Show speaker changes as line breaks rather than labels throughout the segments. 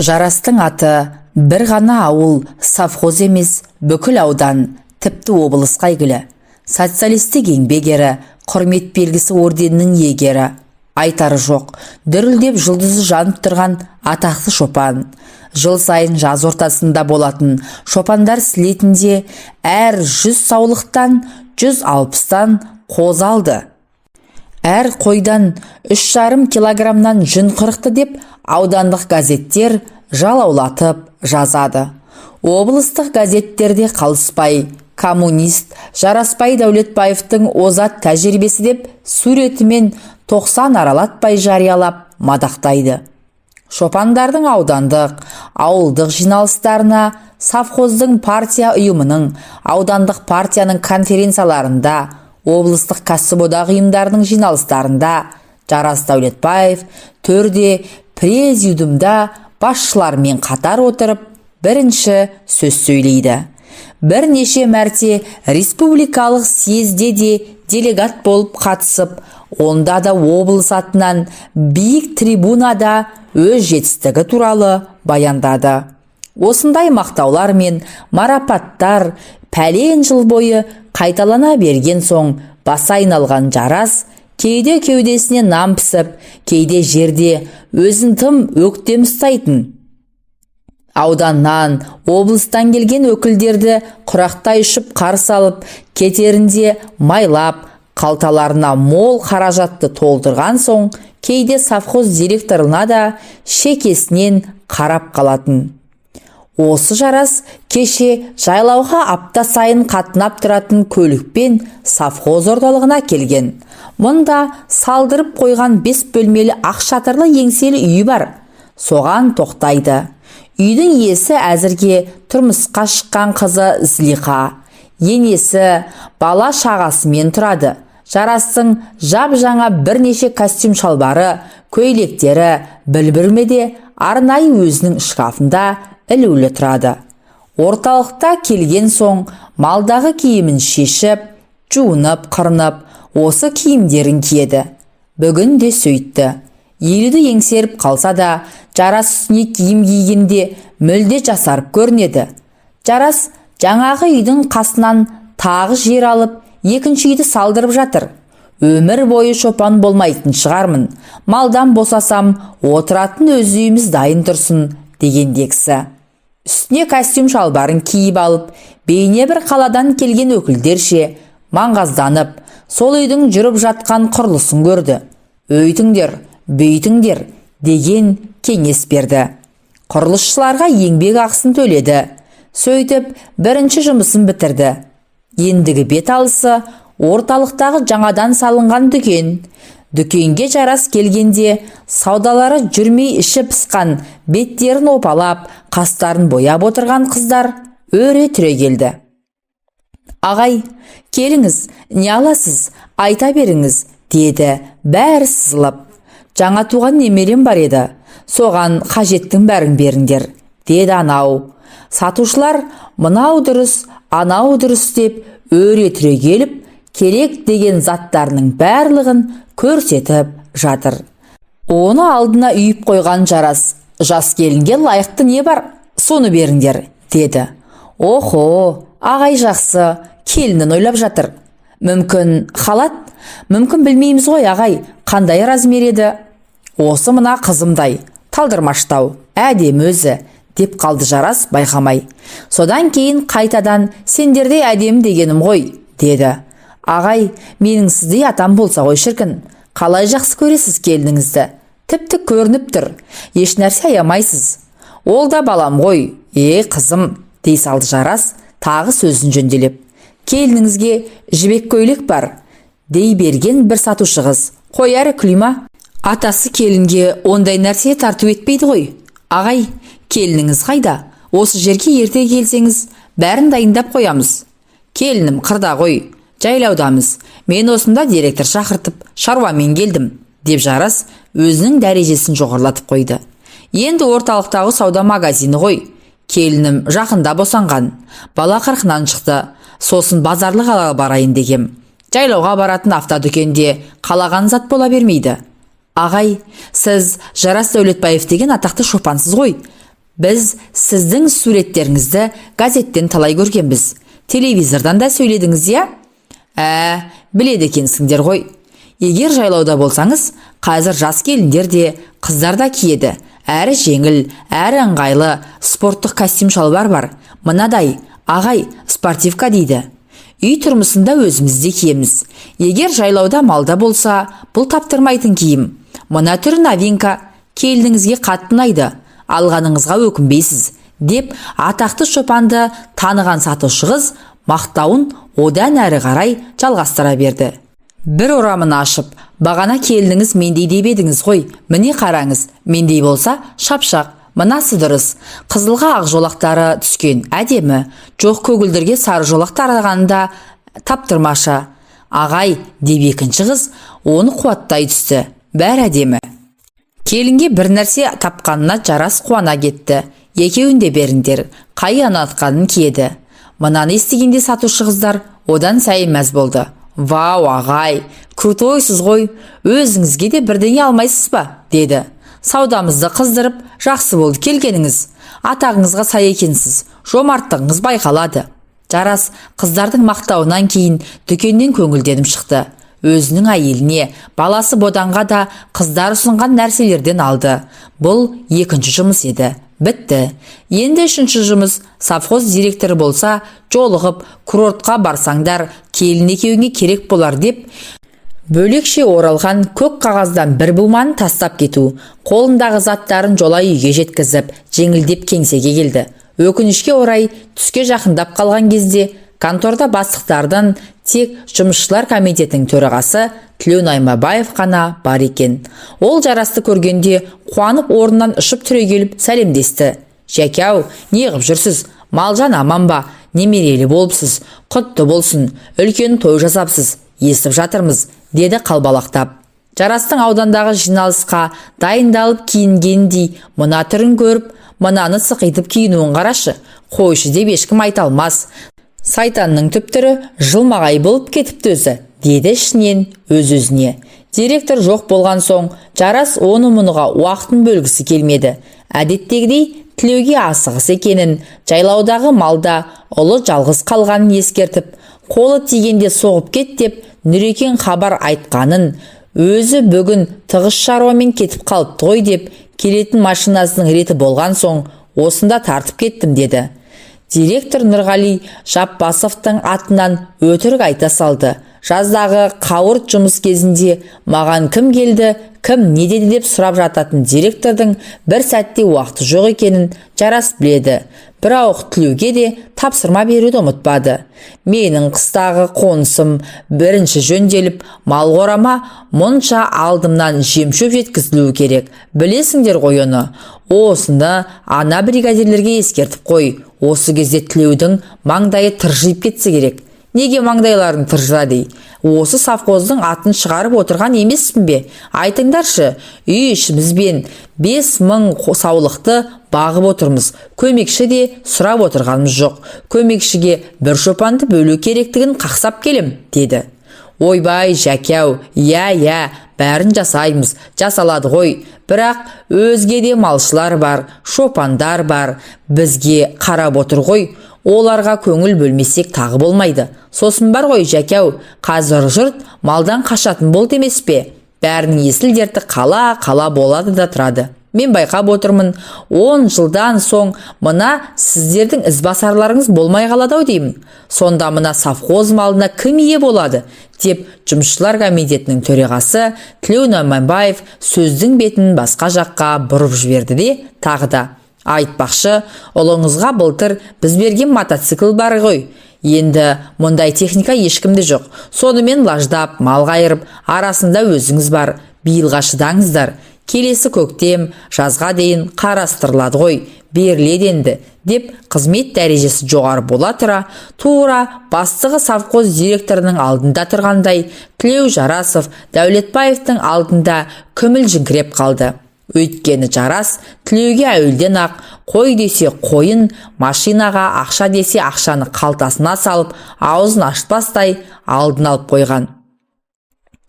Жарастың аты бір ғана ауыл, совхоз емес, бүкіл аудан, тіпті облысқа әйгілі. Социалистік Еңбек Ері, Құрмет белгісі орденінің иегері. Айтары жоқ, дүрілдеп жұлдызы жанып тұрған атақты шопан. Жыл сайын жаз ортасында болатын шопандар слетінде әр 100 саулықтан 160-тан қозы алды. Әр қойдан 3,5 килограммнан жүн қырықты деп аудандық газеттер жалаулатып жазады. Облыстық газеттерде қалыспай, «Коммунист Жарасбай Дәулетбаевтың озат тәжірибесі» деп суретімен 90 аралатпай жариялап мадақтайды. Шопандардың аудандық, ауылдық жиналыстарына, совхоздың партия ұйымының, аудандық партияның конференцияларында, облыстық кәсіподақ ұйымдарының жиналыстарында Жарас Дәулетбаев төрде, президиумда басшылармен қатар отырып, бірінші сөз сөйлейді. Бірнеше мәрте республикалық съезде де делегат болып қатысып, онда да облыс атынан биік трибунада өз жетістігі туралы баяндады. Осындай мақтаулар мен марапаттар пәлен жыл бойы қайталана берген соң, басы айналған Жарас кейде кеудесіне нан пісіп, кейде жерде өзін тым өктем ұстайтын. Ауданнан, облыстан келген өкілдерді құрақтай ұшып қарсы алып, кетерінде майлап, қалталарына мол қаражатты толтырған соң, кейде совхоз директорына да шекесінен қарап қалатын. Осы Жарас кеше жайлауға апта сайын қатынап тұратын көлікпен совхоз орталығына келген. Мұнда салдырып қойған бес бөлмелі ақ шатырлы еңселі үйі бар. Соған тоқтайды. Үйдің иесі әзірге тұрмысқа шыққан қызы Злиха. Енесі бала шағасымен тұрады. Жарастың жап жаңа бірнеше костюм шалбары, көйлектері бір бөлмеде арнайы өзінің шкафында ілулі тұрады. Орталықта келген соң малдағы киімін шешіп, жуынып, қырынып, осы киімдерін киеді. Бүгін де сөйтті. 50-ді еңсеріп қалса да, Жарас үстіне киім кигенде мүлде жасарып көрінеді. Жарас жаңағы үйдің қасынан тағы жер алып, екінші үйді салдырып жатыр. «Өмір бойы шопан болмайтын шығармын, малдан босасам, отыратын өз үйіміз дайын тұрсын» дегендегісі. Үстіне костюм шалбарын киіп алып, бейне бір қаладан келген өкілдерше маңғазданып, сол үйдің жүріп жатқан құрылысын көрді. «Өйтіңдер, бүйтіңдер» деген кеңес берді. Құрылысшыларға еңбек ақысын төледі. Сөйтіп, бірінші жұмысын бітірді. Ендігі бет алысы орталықтағы жаңадан салынған дүкен. Дүкенге Жарас келгенде, саудалары жүрмей іші пысқан, беттерін опалап, қастарын бояп отырған қыздар өре түрегелді. «Ағай, келіңіз, не аласыз, айта беріңіз», – деді бәрі сызылып. «Жаңа туған немерем бар еді, соған қажеттің бәрін беріңдер», – деді анау. Сатушылар мынау дұрыс, анау дұрыс деп өре түрегеліп, керек деген заттарының барлығын көрсетіп жатыр. Оны алдына үйіп қойған Жарас: «Жас келінге лайықты не бар, соны беріңдер», – деді. «Охо, ағай жақсы, келінін ойлап жатыр. Мүмкін, халат, мүмкін, білмейміз ғой, ағай, қандай размер еді?» «Осы мына қызымдай, талдырмаштау, әдемі өзі», – деп қалды Жарас байқамай. Содан кейін қайтадан: «Сендердей әдемі дегенім ғой», – деді. «Ағай, менің сіздей атам болса ғой, шіркін! Қалай жақсы көресіз келініңізді, тіпті көрініп тұр, еш нәрсе аямайсыз. Ол да балам ғой, е, қызым», – дей салды Жарас тағы сөзін жөнделеп. «Келініңізге жібек көйлек бар», – дей берген бір сатушы қыз. «Қой әрі, Күлима, атасы келінге ондай нәрсе тарту етпейді ғой. Ағай, келініңіз қайда? Осы жерге ерте келсеңіз, бәрін дайындап қоямыз». «Келінім қырда ғой, жайлаудамыз. Мен осында директор шақыртып, шаруамен келдім», – деп Жарас өзінің дәрежесін жоғарылатып қойды. «Енді орталықтағы сауда магазині ғой. Келінім жақында босанған, бала қырқынан шықты. Сосын базарлық ала барайын дегем. Жайлауға баратын автодүкенде қалаған зат бола бермейді». «Ағай, сіз Жарас Дәулетбаев деген атақты шопансыз ғой». Біз сіздің суреттеріңізді газеттен талай көргенбіз. Телевизордан да сөйледіңіз, иә? Ә, біледі екенсіңдер ғой. Егер жайлауда болсаңыз, қазір жас келіндер де, қыздар да киеді. Әрі жеңіл, әрі ыңғайлы спорттық костюм шалбар бар. Мынадай, ағай, спортивка дейді. Үй тұрмысында өзіміз де киеміз. Егер жайлауда малда болса, бұл таптырмайтын киім. Мына түрі новинка, келініңізге қатты ұнайды. Алғаныңызға өкінбейсіз, деп атақты шопанды таныған сатушы қыз мақтауын одан әрі қарай жалғастыра берді. Бір орамын ашып, бағана келініңіз мендей деп едіңіз ғой, міне қараңыз, мендей болса шапшақ, мынасы дұрыс. Қызылға ақ жолақтары түскен, әдемі. Жоқ, көгілдірге сары жолақ тарағанда таптырмаша. Ағай, деп екінші қыз оны қуаттай түсті. Бәрі әдемі. Келінге бір нәрсе тапқанына Жарас қуана кетті. Екеуін де беріңдер, қай ұнатқанын киеді. Мынаны естігенде сатушы қыздар одан сайын мәз болды. Вау, ағай, крутойсыз ғой, өзіңізге де бірдеңе алмайсыз ба, деді. Саудамызды қыздырып, жақсы болды келгеніңіз. Атағыңызға сай екенсіз, жомарттығыңыз байқалады. Жарас қыздардың мақтауынан кейін дүкеннен көңілденіп шықты. Өзінің әйеліне, баласы Боданға да қыздар ұсынған нәрселерден алды. Бұл екінші жұмыс еді. Бітті. Енді үшінші жұмыс: совхоз директоры болса, жолығып, курортқа барсаңдар, келін екеуіңе керек болар деп бөлекше оралған көк қағаздан бір буманы тастап кету. Қолындағы заттарын жолай үйге жеткізіп, жеңілдеп кеңсеге келді. Өкінішке орай, түске жақындап қалған кезде конторда бастықтардан тек жұмысшылар комитетінің төрағасы Тілеу Наймабаев қана бар екен. Ол Жарасты көргенде қуанып орнынан ұшып түрегеліп сәлемдесті. Жәке-ау, неғып жүрсіз? Малжан аман ба? Немерелі болыпсыз, құтты болсын, үлкен той жасапсыз, естіп жатырмыз, деді қалбалақтап. Жарастың аудандағы жиналысқа дайындалып киінгендей мына түрін көріп, мынаны сықитып киінуін қарашы, қойшы деп ешкім айта алмас. Сайтанның түп-түрі жылмағай болып кетіпті өзі, деді ішінен өз-өзіне. Директор жоқ болған соң, Жарас оны мұныға уақытын бөлгісі келмеді. Әдеттегідей Тілеуге асығыс екенін, жайлаудағы малда ұлы жалғыз қалғанын ескертіп, қолы тигенде соғып кет деп Нүрекең хабар айтқанын, өзі бүгін тығыз шаруамен кетіп қалыпты ғой деп, келетін машинасының реті болған соң осында тартып кеттім деді. Директор Нұрғали Жаппасовтың атынан өтірік айта салды. Жаздағы қауырт жұмыс кезінде маған кім келді, кім не деді деп сұрап жататын директордың бір сәтте уақыты жоқ екенін Жарас біледі. Бірақ Тілеуге де тапсырма беруді ұмытпады. Менің қыстағы қонысым бірінші жөнделіп, мал қорама мұнша алдымнан жемшөп жеткізілуі керек. Білесіңдер ғой оны. Осыны ана бригадирлерге ескертіп қой. Осы кезде Тілеудің маңдайы тыржиып кетсе керек. Неге маңдайларың тыржырады? Осы совхоздың атын шығарып отырған емеспін бе? Айтыңдаршы, үй ішімізбен 5000 саулықты бағып отырмыз. Көмекші де сұрап отырғанымыз жоқ. Көмекшіге бір шопанды бөлу керектігін қақсап келем, деді. Ойбай, Жәке-ау, иә, иә, бәрін жасаймыз, жасалады ғой. Бірақ өзге де малшылар бар, шопандар бар, бізге қарап отыр ғой. Оларға көңіл бөлмесек тағы болмайды. Сосын бар ғой, Жәке-ау, қазір жұрт малдан қашатын болды емес пе? Бәрінің есіл дерті қала қала болады да тұрады. Мен байқап отырмын, 10 жылдан соң мына сіздердің ізбасарларыңыз болмай қалады ау деймін. Сонда мына совхоз малына кім ие болады, деп жұмысшылар комитетінің төрағасы Тілеу Найманбаев сөздің бетін басқа жаққа бұрып жіберді де, тағы да айтпақшы, ұлыңызға былтыр біз берген мотоцикл бар ғой. Енді мұндай техника ешкімде жоқ. Сонымен лаждап мал қайырып, арасында өзіңіз бар, биылға шыдаңыздар. Келесі көктем жазға дейін қарастырылады ғой, беріледі енді, деп қызмет дәрежесі жоғары бола тұра, тура бастығы совхоз директорының алдында тұрғандай Тілеу Жарасов Дәулетбаевтың алдында күмілжіңкіреп қалды. Өйткені Жарас Тілеуге әуелден ақ қой десе қойын, машинаға ақша десе ақшаны қалтасына салып, аузын ашпастай алдын алып қойған.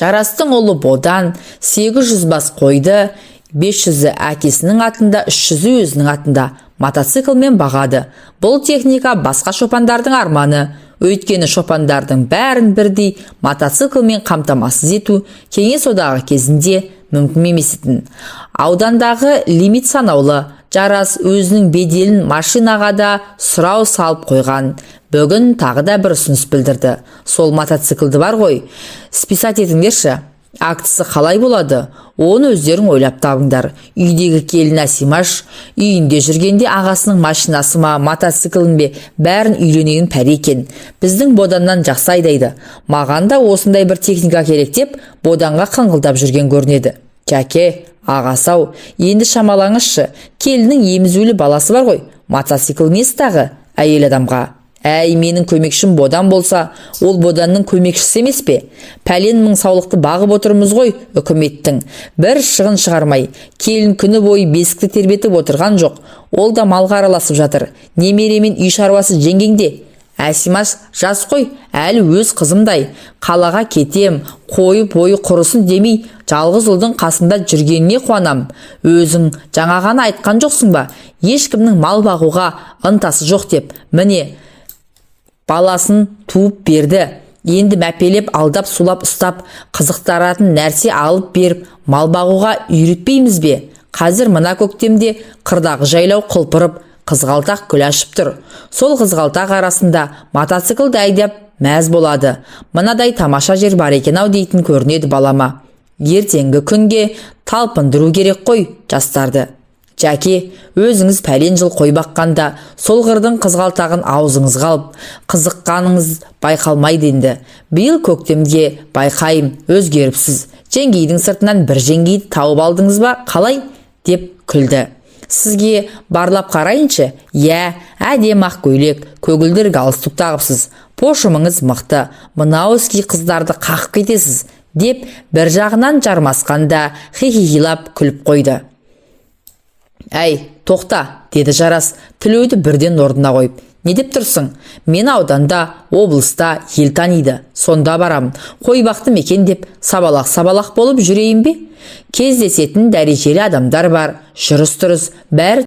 Жарастың ұлы Бодан 800 бас қойды 500-і әкесінің атында, 300-і өзінің атында. Мотоциклмен бағады. Бұл техника басқа шопандардың арманы. Өйткені шопандардың бәрін бірдей мотоциклмен қамтамасыз ету Кеңес Одағы кезінде мүмкін емес-тін. Аудандағы лимит санаулы. Жарас өзінің беделін машинаға да сұрау салып қойған. Бүгін тағы да бір ұсыныс білдірді. Сол мотоциклді бар ғой, списать етіңдерші. Актісі қалай болады, оны өздерің ойлап табыңдар. Үйдегі келін Әсимаш үйінде жүргенде ағасының машинасы ма, мотоциклін бе, бәрін үйренген пәри екен. Біздің Боданнан жақсы айдайды. Маған да осындай бір техника керек деп Боданға қыңғылдап жүрген көрінеді. Жәке, ағасы-ау, енді шамалаңызшы, келіннің емізулі баласы бар ғой, мотоцикл несі тағы әйел адамға? Әй, менің көмекшім Бодан болса, ол Боданның көмекшісі емес пе? Пәлен мың саулықты бағып отырмыз ғой үкіметтің. Бір шығын шығармай. Келін күні бойы бесікті тербетіп отырған жоқ. Ол да малға араласып жатыр. Немеремен үй шаруасы жеңгеңде. Әсимаш жас қой, әлі өз қызымдай. Қалаға кетем, қойы бойы құрысын демей, жалғыз ұлдың қасында жүргеніне қуанам. Өзің жаңа ғана айтқан жоқсың ба? Ешкімнің мал бағуға ынтасы жоқ деп. Міне, баласын туып берді. Енді мәпелеп, алдап сулап ұстап, қызықтыратын нәрсе алып беріп, мал бағуға үйретпейміз бе? Қазір мына көктемде қырдағы жайлау құлпырып, қызғалдақ гүл ашып тұр. Сол қызғалдақ арасында мотоциклді айдап мәз болады. Мынадай тамаша жер бар екен ау дейтін көрінеді балама. Ертеңгі күнге талпындыру керек қой жастарды. Жәке, өзіңіз пәлен жыл қой баққанда сол қырдың қызғалдағын аузыңызға алып, қызыққаныңыз байқалмайды енді. Биыл көктемде байқайым, өзгеріпсіз. Жеңгейдің сыртынан бір жеңгейді тауып алдыңыз ба, қалай? Деп күлді. Сізге барлап қарайыншы. Иә, әдемі ақ көйлек, көгілдір галстук тағыпсыз. Пошымыңыз мықты. Мынау іске қыздарды қағып кетесіз, деп бір жағынан жармасқанда хихихилап күліп қойды. Әй, тоқта, деді Жарас, Тілеуді бірден орнына қойып. Не деп тұрсың? Мен ауданда, облыста ел таниды. Сонда барамын. Қой бақтым екен деп сабалақ-сабалақ болып жүрейін бе? Кездесетін дәрежелі адамдар бар. Жүріс-тұрыс бәрі.